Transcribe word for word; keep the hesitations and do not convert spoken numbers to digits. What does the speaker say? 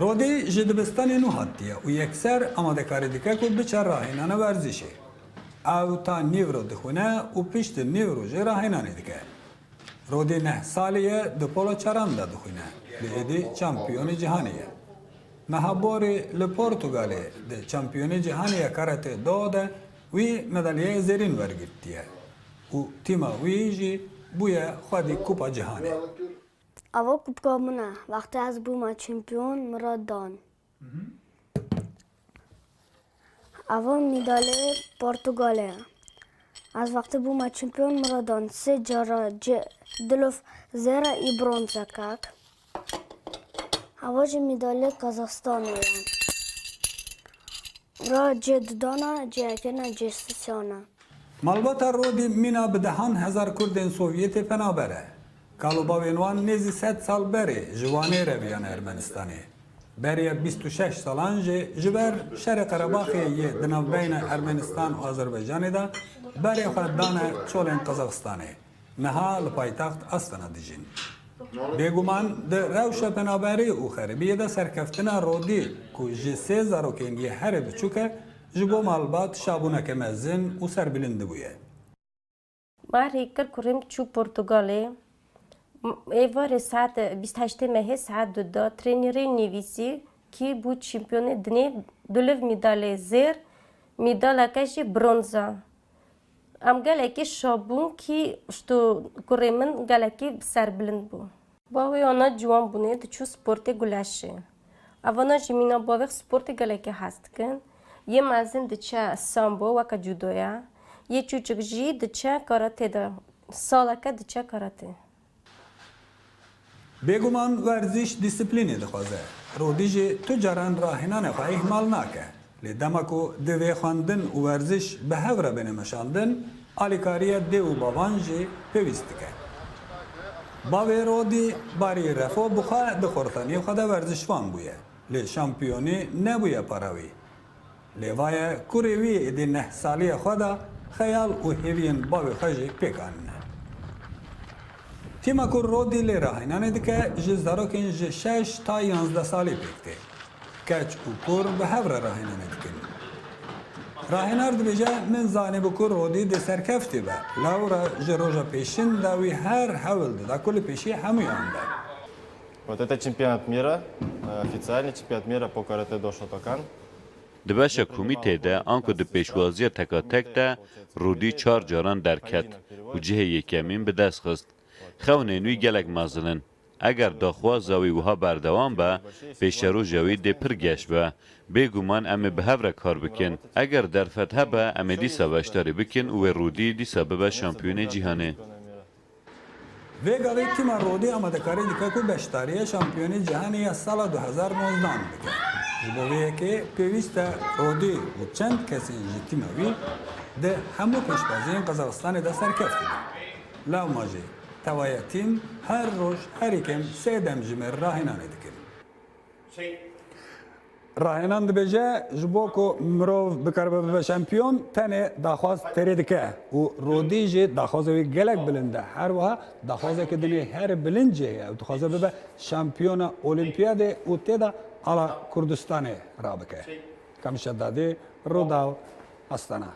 Rodî ji dibistanê nû hatiye û yekser amadekarî dike ku biçe rahênana werzişê. Ew ta nîvro dixwîne û piştî nîvro jî rahênanê dike. Rodî neh salî ye, di pola çaran de dixwîne, lê êdî çampiyonê cîhanê ye. Meha borî li Portugalê di çampiyonê cîhanê ya karate do de wî medalyaya zêrîn wergirtiye û tîma wî jî bûye xwedî Kupa Cîhanê. Ava kubka min e. Wextê ez bûma çempiyon, min re dan. Ava mîdalê Portugalê ye. Ez wextê bûma çempiyon, min re dan. Sê cara cê-, dilov zêre û bronzekek. Ava jî mîdalê Kazaxstanê ye. Ra cê dudana, cêyekê ne cê sisyan e. Malbata Rodî mîna bi dehan hezar Kurdên Sovyetê penaber e. Kal û bavên wan nêzî sed sal berê ji Wanê re viyane Ermenistanê. Beriya bîst û şeş salan jî ji ber şerê Qerebaxê yê di navbeyna Ermenistan û Azerbaycanê de berê xwe dane çolên Qazaxistanê. Niha li paytext Astana dijîn. Bêguman di rewşa penaberî û xeribiyê de serkeftina Rodî ku ji sê zarokên yê herê biçûk e, ji bo malbat şabûneke mezin û serbilind bûye. Barê kir kurê min çû Portugalê. M-, êvarê saet bîst heştê mehê saet du de trênîrê nivîsî kî bû çîmpiyonê dinê, dulov mîdalê zêr, mîdaleke jî bronza. Em gelekî şabûn kî, şto kurê min gelekî serbilind bû. Bavê wana ciwan bûnê diçû sportê guleşê. Evana jî mîna bavê sportê gelekî hez dikin. Yê mezin diçe sambo weke cûdoya. Yê çûçik jî diçe karate de. Saleke diçe karate. Bêguman werziş dîsiplînê dixwaze. Rodî jî tu caran rahênanê xwe îhmal nake. Lê dema ku divê xwendin û werziş bi hev re bêne meşandin, alîkariya dê û bavan jî pêwîst dike. Bavê Rodî Barî Refo bi xwe di xortaniyê xwe de werzişvan bûye, lê şampiyonî nebûye para wî. Lê vaye kurê wî êdî neh saliya xwe de xeyal û hêviyên bavê xwe jî pêk anîne. Tîma ku Rodî lê rahênanê dike, ji zarokên ji şeş ta yanzdeh salî pêk tê. Keç û kur bi hev re rahênanê dikin. Rahênar dibêje, min zanîbû ku Rodî dê serkeftî be, lewra ji roja pêşin de wî her hewl dida ku li pêşî hemûyan be. Вот это чемпионат мира, э, официальный чемпионат мира по каратэ до Шотокан. Di beşa komîteyê de, anku di pêşwaziya tekatek de, Rûdî çar caran derket û cihê yekemîn bi dest xist. Xewnên wî gelek mezin in. Eger daxwaza wî wiha berdewam be, pêşeroja wî dê pir geş be. Bêguman em ê bi hev re kar bikin. Eger derfet hebe, em ê dîsa beşdarî bikin û wê Rûdî dîsa bibe şampiyonê cîhanê. Vê gavê tîma Rodî amadekarî dike ku beşdariya şampiyonê cîhanê ya sala du hezar nozdan bike. Ji bo vê yekê pêwîst e Rodî û çend kesên ji tîma wî di hemû pêşbaziyên Qazaxistanê de serkeft bibin. Lewma jî tevaya tîm her roj herî kêm sê demjimêr rahênanê dikin. Rahênan dibêje, ji bo ku mirov bikaribe bibe şampiyon, tenê daxwaz têrê dike û Rodî jî daxwaza wî gelek bilind e. Her wiha daxwazeke dinê her bilind jî heye. Ew dixwaze bibe şampiyona Olimpiyadê û tê de ala Kurdistanê rabike. Kamîl Şedadî, Rûdaw, Astana.